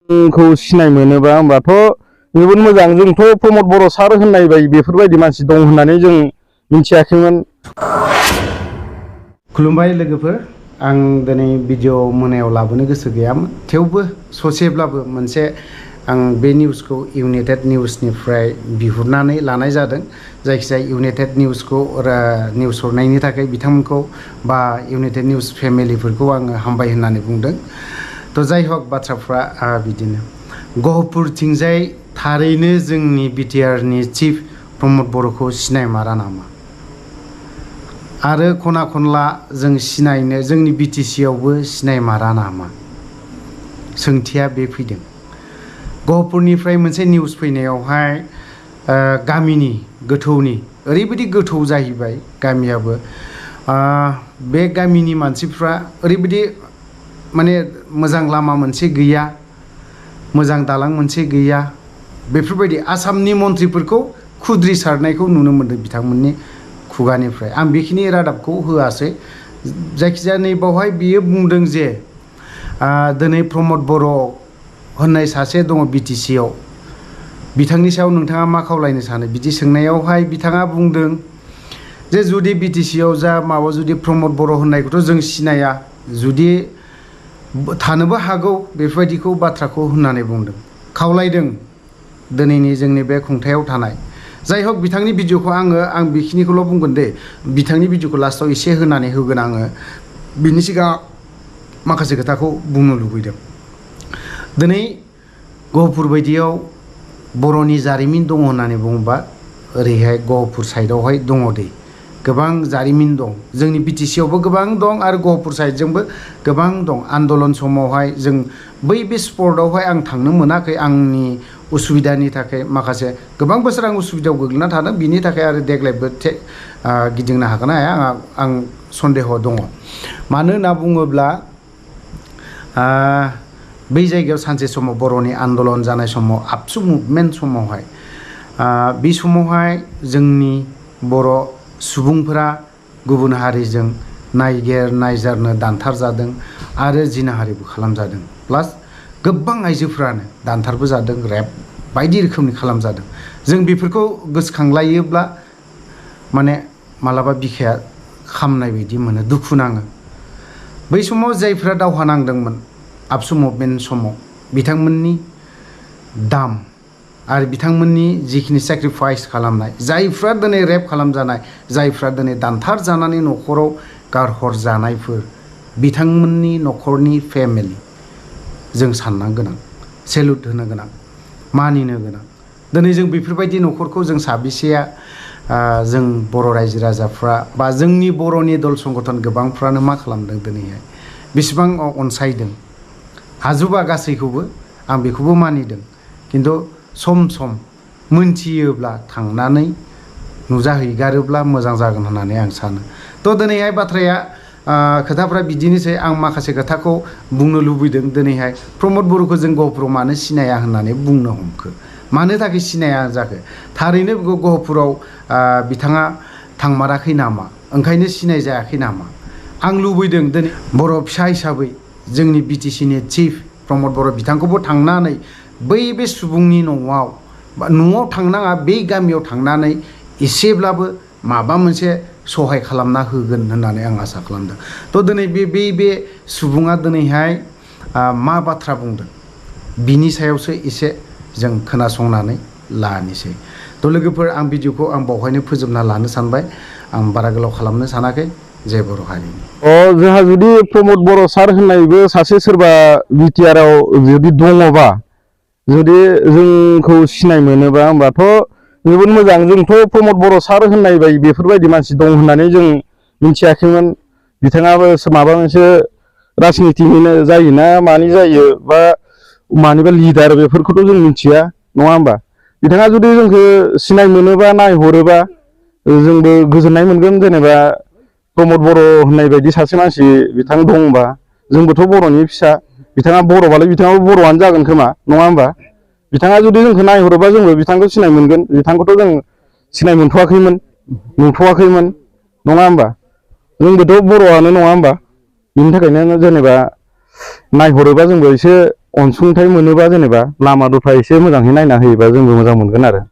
जोंखौ सिनाय मोनोबा होमबाथ' जोबोद मोजां। जोंथ' प्रमद बर' सार होननाय बायदि बेफोरबायदि मानसि दं होननानै जों मिथियाखैमोन। खुलुमबाय लोगोफोर, आं दिनै भिडिअ मोनायाव लाबोनो गोसो गैयामोन, थेवबो ससेब्लाबो मोनसे आं बे निउसखौ इउनाइटेड निउसनिफ्राय बिहुरनानै लानाय जादों। जायखिजाया इउनाइटेड निउसखौ निउस हरनायनि थाखाय बिथांमोनखौ बा इउनाइटेड निउस फेमिलिफोरखौ आङो हामबाय होननानै बुंदों। तो जाय हक बाथ्राफ्रा बिदिनो गहपुरथिंजाय थारैनो जोंनि बिटिआरनि चिफ प्रमद बर'खौ सिनायमारा नामा? आरो खना खनला जों सिनायनो जोंनि बिटिसि आवबो सिनायमारा नामा? सोंथिया बे फैदों। गहपुरनिफ्राय मोनसे निउस फैनायावहाय गामिनि गोथौनि ओरैबायदि गोथौ जाहैबाय गामियाबो, बे गामिनि मानसिफ्रा ओरैबायदि माने मोजां लामा मोनसे गैया, मोजां दालां मोनसे गैया, बेफोरबायदि आसामनि मन्थ्रिफोरखौ खुद्रिसारनायखौ नुनो मोन्दों बिथांमोननि खुगानिफ्राय। आं बेखिनि रादाबखौ होआसै। जायखिजाया नैबावहाय बियो बुंदों जे दिनै प्रमद बर' होननाय सासे दङ बिटिसि आव, बिथांनि सायाव नोंथाङा मा खावलायनो सानो? बिदि सोंनायावहाय बिथाङा बुंदों जे जुदि बिटिसि आव जा माबा जुदि प्रमद बर' होननायखौथ' जों सिनाया, जुदि थानोबो हागौ बेफोरबायदिखौ बाथ्राखौ होननानै बुंदों, खावलायदों दिनैनि जोंनि बे खुंथायाव थानाय। जाय हक बिथांनि भिडिअखौ आं बेखिनिखौल' बुंगोन दे, बिथांनि भिडिअखौ लास्टआव एसे होनानै होगोन आङो। बिनि सिगां माखासे खोथाखौ बुंनो लुबैदों। दिनै गहपुर बायदियाव बर'नि जारिमिन दङ होननानै बुङोबा ओरैहाय गहपुर साइडआवहाय दङ दे, गोबां जारिमिन दं। जोंनि बिटिसि आवबो गोबां दं आरो गहपुर साइडजोंबो गोबां दं। आन्दलन समावहाय जों बे स्पटआवहाय आं थांनो मोनाखै, आंनि उसुबिदानि थाखाय। माखासे गोबां बोसोर आं उसुबिदायाव गोग्लैना थादों, बिनि थाखाय आरो देग्लायबो गिदिंनो हागोन ना हाया आं सन्देह दङ। मानो होनना बुङोब्ला बै जायगायाव सानसे समाव बर'नि आन्दलन जानाय समाव, आबसु मुभमेन्ट समावहाय, बे समावहाय जोंनि बर' सुबुंफोरा गुबुन हारिजों नायजारनो दानथार जादों आरो जिनाहारिबो खालामजादों। प्लास गोबां आइजोफ्रानो दानथारबो जादों, रेप बायदि रोखोमनि खालामजादों। जों बेफोरखौ गोसोखांलायोब्ला माने मालाबा बिखाया खामनाय बायदि मोनो, दुखु नाङो। बै समाव जायफ्रा दावहा नांदोंमोन आबसु मुभमेन्ट समाव, बिथांमोननि दाम आरो बिथांमोननि जिखिनि सेक्रिफाइस खालामनाय, जायफ्रा दिनै रेप खालामजानाय, जायफ्रा दिनै दानथार जानानै न'खराव गारहर जानायफोर, बिथांमोननि न'खरनि फेमिलि जों साननो गोनां, सेलुट होनो गोनां, मानिनो गोनां। दिनै जों बेफोरबायदि न'खरखौ जों साबेसेया जों बर' रायजो राजाफ्रा बा जोंनि बर'नि दल संगठन गोबांफ्रानो मा खालामदों दिनैहाय, बेसेबां अनसायदों। हाजोबा गासैखौबो, आं बेखौबो मानिदों, खिन्थु सम सम मोनथियोब्ला थांनानै नुजाहैगारोब्ला मोजां जागोन होननानै आं सानो। थ' दिनैहाय बाथ्राया खोथाफ्रा बिदिनोसै। आं माखासे खोथाखौ बुंनो लुबैदों। दिनैहाय प्रमद बर'खौ जों गहपुराव मानो सिनाया होननानै बुंनो हमखो, मानो थाखाय सिनाया जाखो? थारैनो गहपुराव बिथाङा थांमाराखै नामा? ओंखायनो सिनाय जायाखै नामा? आं लुबैदों दिनै बर' फिसा हिसाबै जोंनि बिटिसिनि चिफ प्रमद बर' बिथांखौबो थांनानै बे सुबुंनि न'आव, बा न'आव थांनाङा, बै गामियाव थांनानै एसेब्लाबो माबा मोनसे सहाय खालामना होगोन होननानै आं आसा खालामदों। थ' दिनै बे सुबुङा दिनैहाय मा बाथ्रा बुंदों बिनि सायावसो एसे जों खोनासंनानै लानोसै। थ' लोगोफोर, आं भिडिअखौ बावहायनो फोजोबना लानो सानबाय। आं बारा गोलाव खालामनो सानाखै। जय बर' हारिनि। जोंहा जुदि प्रमद बर' सार होननायबो सासे सोरबा बिटिआराव जुदि दङबा, जुदि जोंखौ सिनाय मोनोबा, होमबाथ' जोबोद मोजां। जोंथ' प्रमद बर' सार होननाय बायदि बेफोरबायदि मानसि दं होननानै जों मिथियाखैमोन। बिथाङाबो माबा मोनसे राजनितिनिनो जायोना मानि जायो, बा मानिबा लिडार, बेफोरखौथ' जों मिथिया, नङा होमबा? बिथाङा जुदि जोंखौ सिनाय मोनोबा, नायहरोबा, जोंबो गोजोननाय मोनगोन। जेनेबा प्रमद बर' होननाय बायदि सासे मानसि बिथां दंबा, जोंबोथ' बर'नि फिसा, बिथाङा बर'बालाय बिथाङाबो बर'आनो जागोन खोमा, नङा होमबा? बिथाङा जुदि जोंखौ नायहरोबा जोंबो बिथांखौ सिनाय मोनगोन। बिथांखौथ' जों सिनाय मोनथ'वाखैमोन, नुथ'वाखैमोन, नङा होमबा? जोंबोथ' बर'आनो, नङा होमबा? बिनि थाखायनो जेनेबा नायहरोबा जोंबो एसे अनसुंथाइ मोनोबा जेनेबा लामा दथा एसे मोजाङै नायना होयोबा जोंबो मोजां मोनगोन आरो।